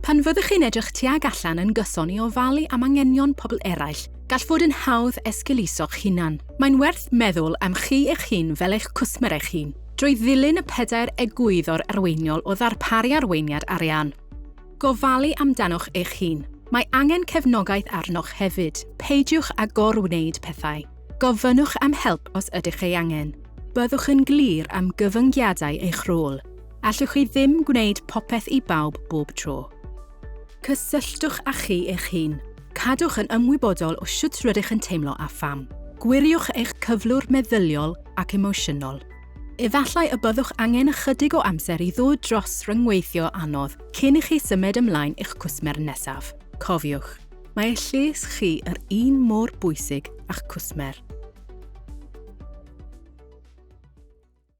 Pan fyddwch chi'n edrych tuag allan yn gyson i ofalu am angenion pobl eraill, gall fod yn hawdd esgeuluso'ch hunan. Mae'n werth meddwl am chi eich hun fel eich cwsmer eich hun, drwy ddilyn y pedair egwyddor arweiniol o ddarparu arweiniad arian. Gofalu amdanoch eich hun. Mae angen cefnogaeth arnoch hefyd. Peidiwch â gor-wneud pethau. Gofynnwch am help os ydych ei angen. Byddwch yn glir am gyfyngiadau eich rôl. Allwch chi ddim gwneud popeth i bawb bob tro. Cysylltwch â chi eich hun. Cadwch yn ymwybodol o sut rydych yn teimlo a pham. Gwiriwch eich cyflwr meddyliol ac emosiynol. Efallai y byddwch angen ychydig o amser i ddod dros ryngweithio anodd cyn i chi symud ymlaen i'ch cwsmer nesaf. Cofiwch, Mae eich lles chi yr un mor bwysig â'ch cwsmer.